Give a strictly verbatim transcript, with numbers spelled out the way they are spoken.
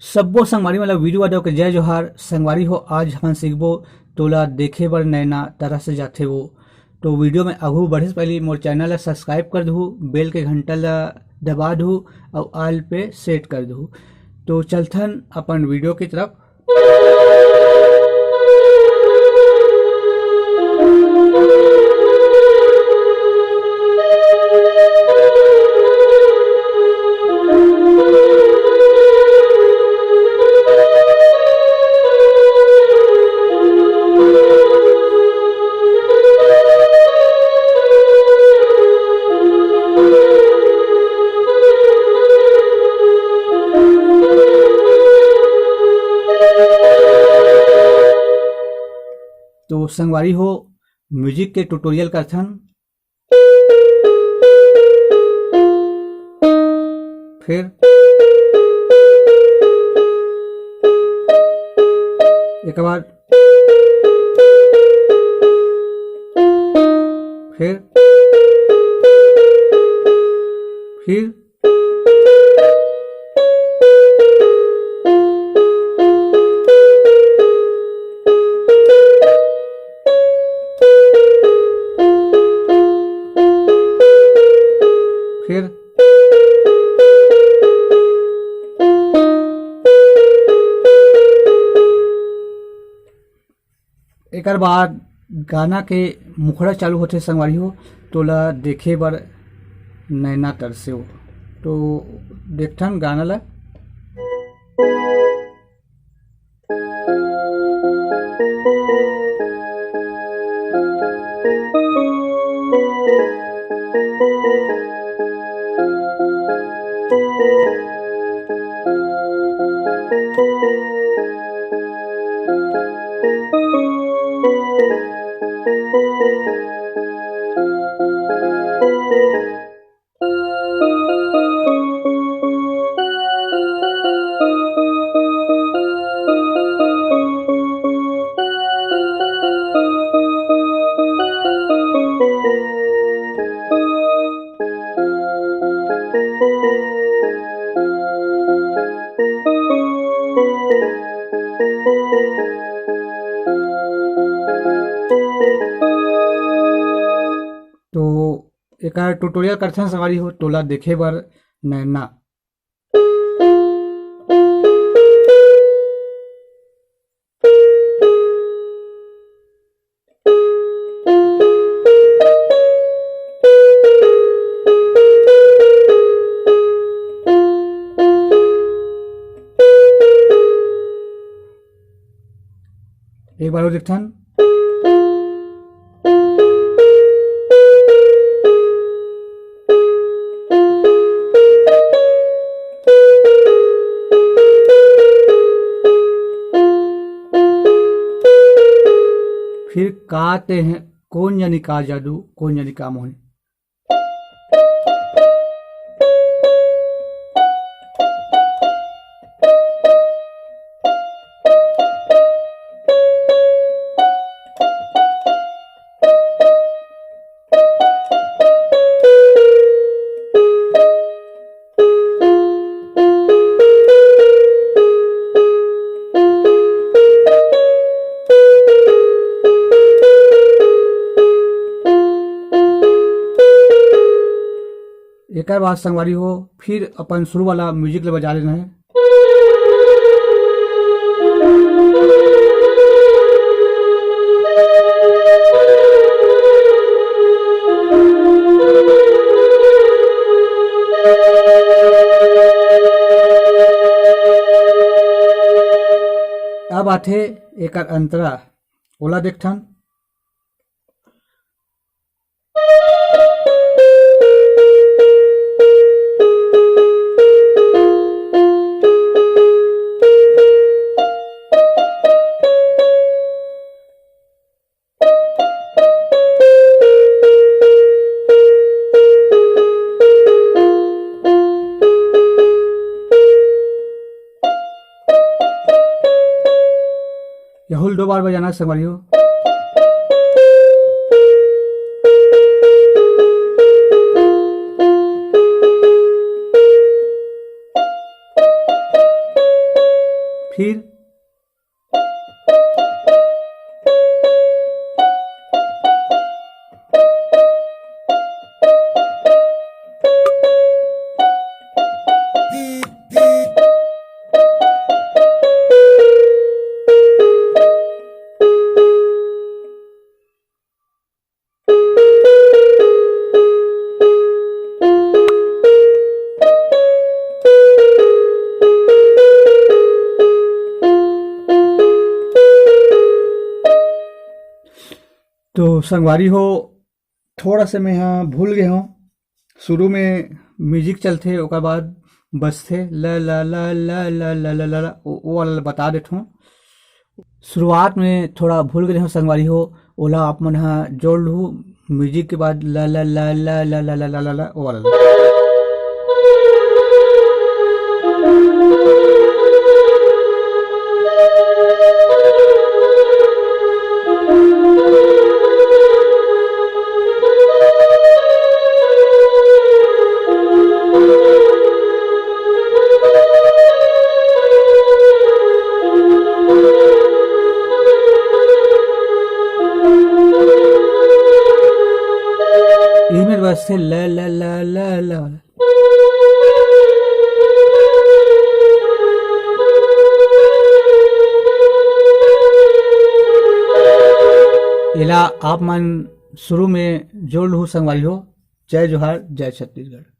सब्बो संगवारी मन ल वीरू यादव के जय जोहार। संगवारी हो, आज हमन सीखबो तोला देखे बर नैना तरस जाथे वो। तो वीडियो में आगू बढ़े से पहले मोर चैनल ला सब्सक्राइब कर दहू, बेल के घंटा ला दबा दहू अउ ऑल पे सेट कर दहू। तो चलथन अपन वीडियो की तरफ। तो संगवारी हो, म्यूजिक के ट्यूटोरियल करथन। फिर एक बार, फिर, फिर फिर एकर बाद गाना के मुखड़ा चालू होथे संगवारी हो, तोला देखे बर नैना तरसे हो। तो देखथन गाना ला। तो एकर ट्यूटोरियल करथन संगवारी हो, तोला देखे बर नैना। एक बार और देखथन। फिर का ते हैं, कौन जानी का जादू, कौन जानी का मोहन। एकर बाद संगवारी हो, फिर अपन शुरू वाला म्यूजिक ल बजा लेना है। अब आथे एकर अंतरा, ओला देखथन। यहुल दो बार बजाना है संगवारी हो। फिर तो संगवारी हो, थोड़ा से मैं हा भूल गए हूँ। शुरू में म्यूजिक चलथे, ओकर बाद बजथे ल ल ल ल ल ल ल ल ल, ओ, ओ वाला बता देथों। शुरुआत में थोड़ा भूल गए हूँ संगवारी हो, ओला आप मन हा जोड़ लू। म्यूजिक के बाद ल ल ल ल ल ल ल ल ल ल, ओ वाला। इही मेर बजथे ल ल ल ल ल वाला। एला आप मन शुरू में जोड़ लू संगवारी हो। जय जोहार, जय छत्तीसगढ़।